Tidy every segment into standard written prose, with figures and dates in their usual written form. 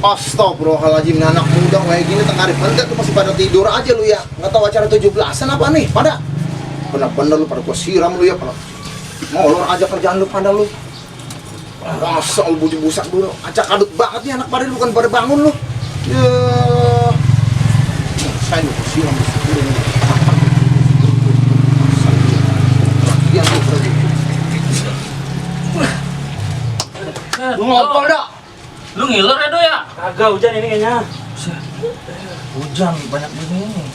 Astagfirullahaladzim, anak muda kayak gini tengah hari bentar tuh masih pada tidur aja lu ya. Nggak tahu acara 17-an apa nih pada. Bener-bener lu pada gua siram lu ya, pada molor aja kerjaan lu pada lu. Masa lu busak dulu, acak adut banget nih anak pada lu, bukan pada bangun lu. Ya. Saya lu siram dulu. Iya tuh, lu ngobrol dah. Lu ngiler ya, Do ya? Kagak hujan ini kayaknya. Hujan banyak begini.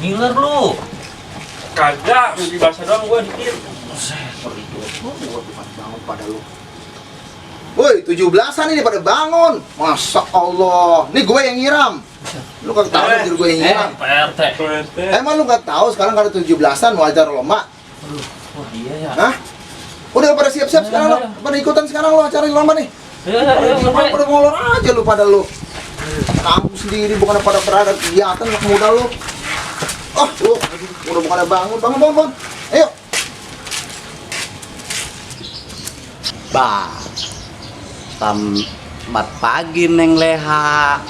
Ngiler lu. Kagak, mimpi basah doang gua dikit. Bangun pada lu. Woi, 17-an ini pada bangun. Masya Allah. Nih gue yang nyiram. Lu kagak tahu jadi gue yang nyiram. PRT. Emang lu gak tahu sekarang kalau 17-an mau acara lomba? Wah, iya ya. Hah? Udah pada siap-siap sekarang lu. Pada ikutan sekarang lu acara lomba nih. Pada ngolor aja lu pada lu. Kamu sendiri bukan pada berada kegiatan anak muda lu. Oh, lu udah bukan bangun. Ayo. Bah, selamat pagi Neng Leha.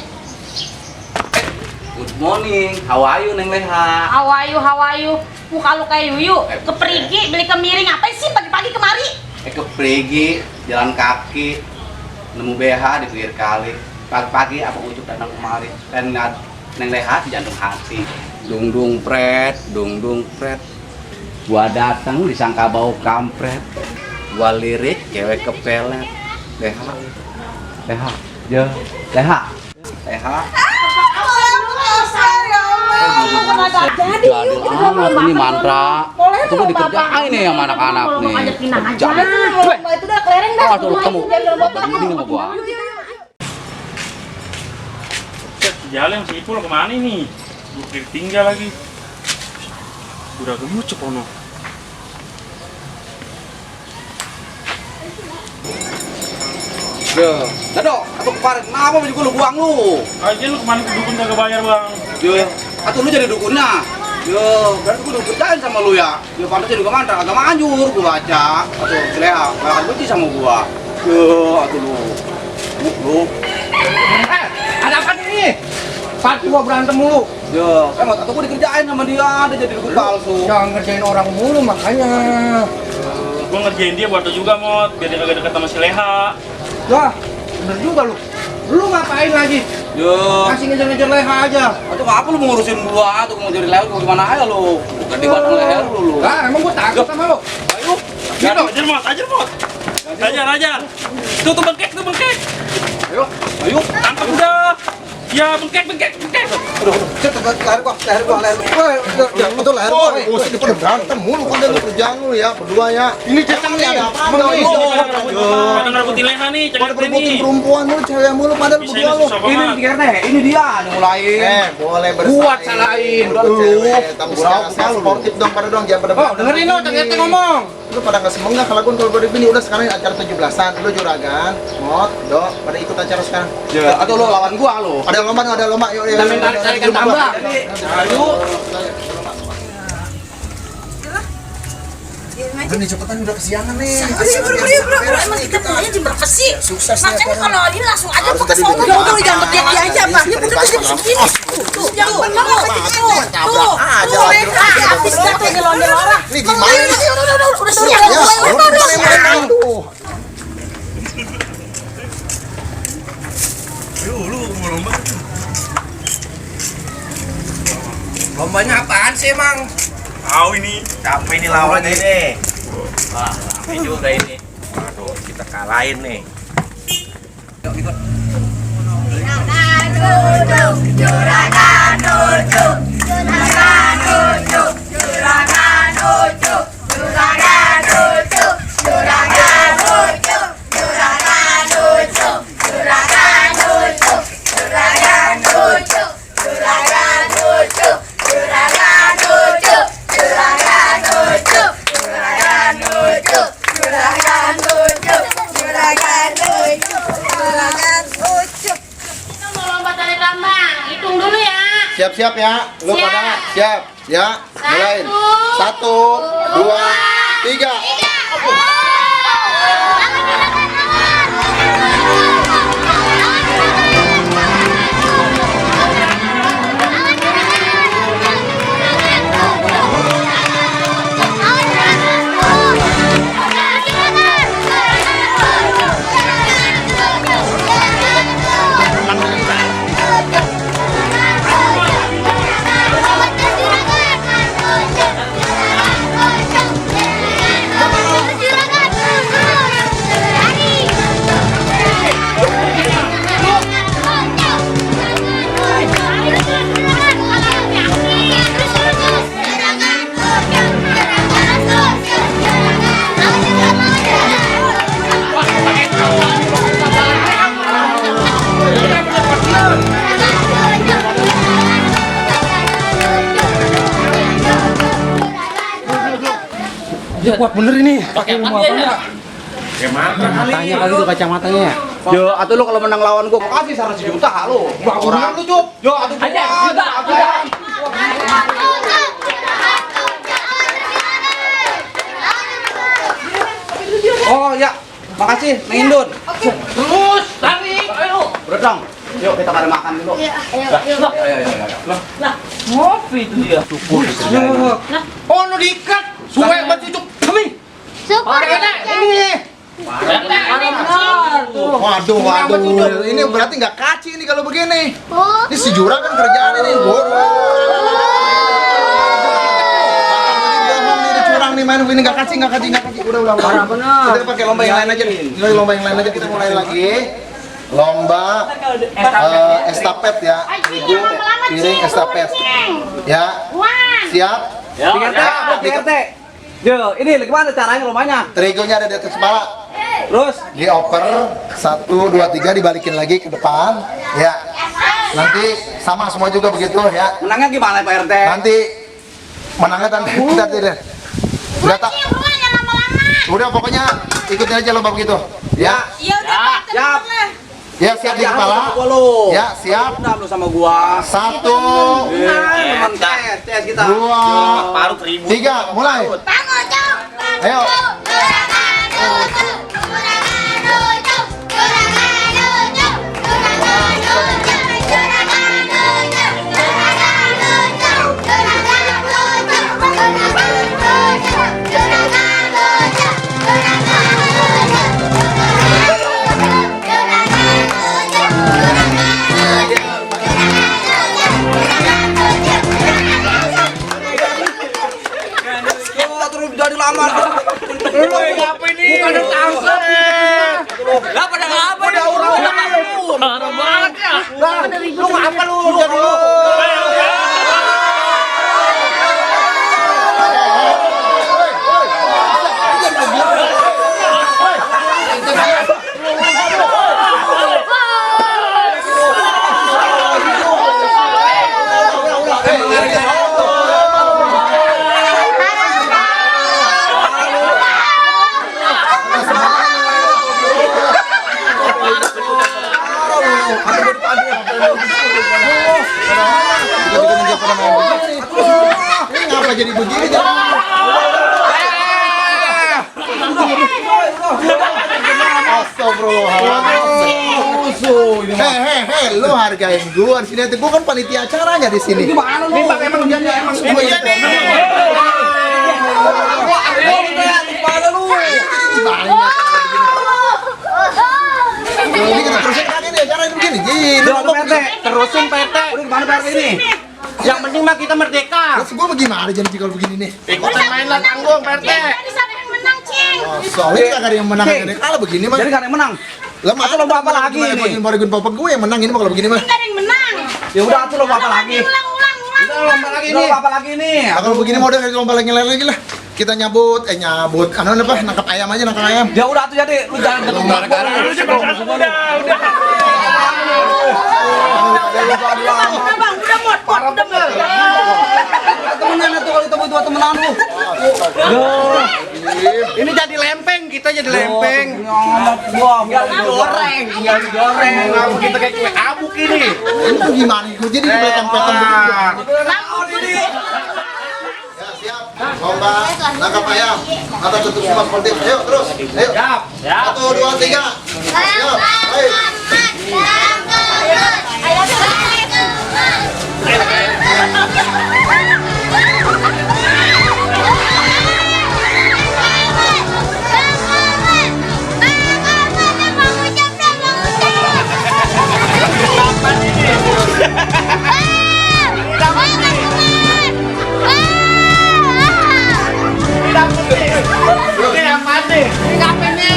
Good morning, how are you Neng Leha? How are you? Muka lu kayak Yuyu, keperigi, beli kemiring, apa sih pagi-pagi kemari? Kepergi, jalan kaki, nemu BH di pinggir kali. Pagi-pagi apa ujuk datang kemari dan ngeliat Neng Leha di jantung hati. Dung dung pret. Gua datang disangka bau kampret. Gua lirik cewek kepelet. Leha, Leha. Jadi amat ini mantra. Itu gua dikerjain nih sama anak-anak nih. Aja. Itu udah kelereng dah. Tuh kamu. Ini sama gua. Jalan si Ipul kemana nih? Gua tinggal lagi. Udah gemucuk ono. Dado, atau kemarin kenapa baju gua lu buang lu? Aja lu kemana ke dukun kagak bayar, Bang? Yo, atau lu jadi dukunnya? Yo, berarti gua udah kerjain sama lu ya. Yo, pantasnya juga mantra, agak manjur gua baca. Atau Leha, gak akan benci sama gua. Yo, atau lu. Ada apa nih? Pasti gua berantem mulu. Yo, kan atau gua dikerjain sama dia, ada jadi dukun palsu. Jangan ngerjain orang mulu makanya. Gua ngerjain dia buat lu juga, Mot, biar dia kagak deket sama si Leha. Wah, bener juga lu. Lu ngapain lagi? Yo, Masih ngejar-ngejar Leha aja. atau apa lu mau ngurusin gua atau mau jadi Leha gua gimana aja lu? Bukan di batang leher lu. Lah, emang gua takut sama lu. Ayo. Ajar, Mot. Ajar. Tuh bengkek. Ayo. Tangkap udah. Ya, bengkek. Aduh, leher gua. Woi, betul leher gua. Usah pada berantem mulu kan lu kerjaan lu ya, berdua ya. Ini cekang nih ada apa? Pada ngerebutin Leha nih, Pada cekak perbutin nih. perempuan lu, cewek mulu pada Bisa berdua lu. susah Ini banget. pikir deh, ini dia yang mulain. Boleh bersaing. Buat salahin. Tapi sekarang sportif dong pada dong, jangan pada Oh, dengerin lo, ternyata ngomong. Lu pada nggak semenggak kalau gue begini. Udah sekarang acara 17-an, lu juragan, Mot, Do, pada ikut acara sekarang. Atau lo lawan gua lo. Ada lomba, yuk. Kita main tarik-tarikan tambang. Ayo. Ini cepetan udah kesiangan nih. Bro. Emang kita punya jam berapa sih? Sukses nih. Makanya kalau ini langsung aja Harus pakai tadi sono. dulu. Udah jangan pakai dia aja, Pak. Ya bukan jam segini. Tuh, yang benar tuh. Habis dah tuh nyelon orang. Ini gimana nih? Udah Ya, aduh. Lombanya apaan sih, Emang? Tahu ini. Capek ini lawan ini. Wah, capek juga ini. Aduh, kita kalahin nih. Siap-siap ya, lu Siap. pada siap ya, mulai. 1, 2, 3. kuat bener ini. Pakai apa dia ya? Kacamatanya kali itu kacamatanya. Yo, atuh lu kalau menang lawan gua kasih 100 juta lu. Orang lu, Cuk. Yo, atuh Aja, juta. Oh ya, makasih, Neng Indun. Terus, tarik, ayo. Udah dong. Yuk kita pada makan dulu. Iya, ayo. Ayo. Ngopi itu dia. Cukup. Oh, nu diikat. Suwe buat cucuk kami. Syukur Ini. Waduh. Ini berarti nggak kaci ini kalau begini. Oh. Ini si Jura kan kerjaan ini. Bohong nih, curang nih main begini nggak kaci. Udah. Parah bener. Kita pakai lomba yang lain aja nih. Ini lomba yang lain aja kita mulai lagi. Lomba estafet ya. Itu piring estafet. Ya. Siap. Ya, PRT. Yo, ini gimana caranya lombanya? Terigonya ada di atas kepala. Terus Dioper 1, 2, 3 dibalikin lagi ke depan. Ya. Nanti sama semua juga begitu ya. menangnya gimana Pak RT? Nanti menangnya nanti tidak. Udah tak. Udah pokoknya ikutin aja lomba begitu. Ya. Iya udah. Siap. Ya siap di kepala. Ya siap. Udah lu sama gua. 1, Teman tes kita. 2, paruh 1000. 3, mulai. Ayo. Terus jadi lama. Apa ini? Bukan tangkap. Lah pada apa nih? Parah banget ya. Lu apa lu? Jadi lu. Ini ngapa jadi begini? Astagfirullahaladzim. Hei, lu hargain gua di sini. Gua kan panitia acaranya di sini. Gimana lu? Emang dia emang Gua Iya nih. Gimana lu? Ini kita terusin kan ini acara ini begini. Gini, Udah PT, terusin PT. Udah gimana PT ini? Yang penting mah kita merdeka. Terus gua bagaimana jadi kalau begini nih? Ikutan main lah tanggung, Pak RT. Soalnya ini kagak ada yang menang Oke. ada kalau begini mah. Jadi kan yang menang. Lemah Atau lomba apa lagi ini? Baru bapak gue yang menang ini mah kalau begini mah. Ya udah atuh lomba apa lagi? Udah lomba lagi ini. Lomba apa lagi ini? Nah, kalau begini mau udah lomba lagi lah. Kita nyabut anu apa? Nangkap ayam aja, nangkap ayam. Ya udah atuh jadi lu jangan gara-gara lu Udah. temenan tuh kalau ketemu dua temenan lu. Ini jadi lempeng, kita jadi lempeng. Tinggal digoreng. Kenapa kita kayak kue abuk ini? Ini tuh gimana? Gue jadi kelihatan-kelihatan begitu. Ya, siap. Lomba nangkap ayam. Atau tutup semua seperti itu. Ayo terus. Ayo. Siap. 1, 2, 3. Siap. Ayo. Ini apa nih?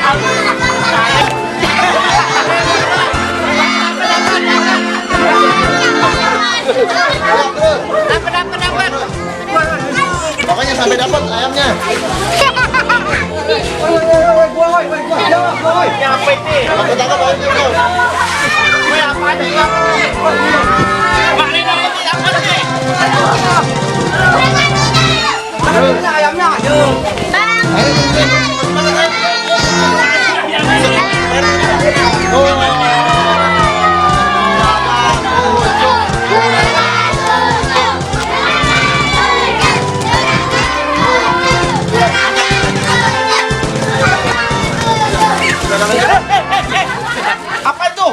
Aku sampai dapat ayamnya. Tangkap ayamnya bro. Ayamnya, Apa itu?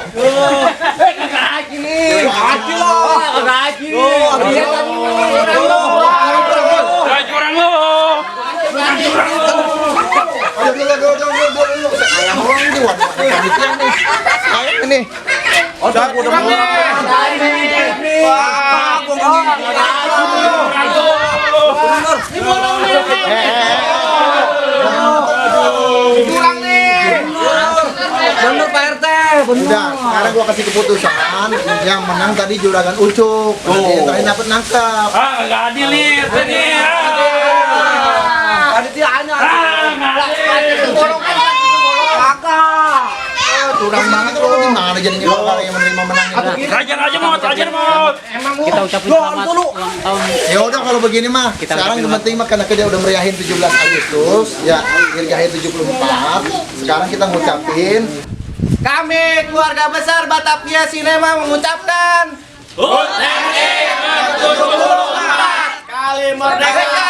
Curang lo. Ayam orang ini waduh, ada panitia nih. Ayam ini. curang nih. Bener Pak RT, bener. Udah, sekarang gua kasih keputusan. Yang menang tadi juragan Ucuk. Yang terakhir dapat nangkap. Nggak adil nih, ini. Panitia hanya Nggak adil. kakak. Curang banget lu gimana jadinya kalau yang menerima menangnya. Ajar aja mau, ajar mau. Kita ucapin selamat ulang tahun. Ya udah kalau begini mah, sekarang yang penting mah karena dia udah meriahin 17 Agustus, ya meriahin 74. Sekarang kita ngucapin Kami keluarga besar Batavia Cinema mengucapkan HUT RI ke-74. kali merdeka.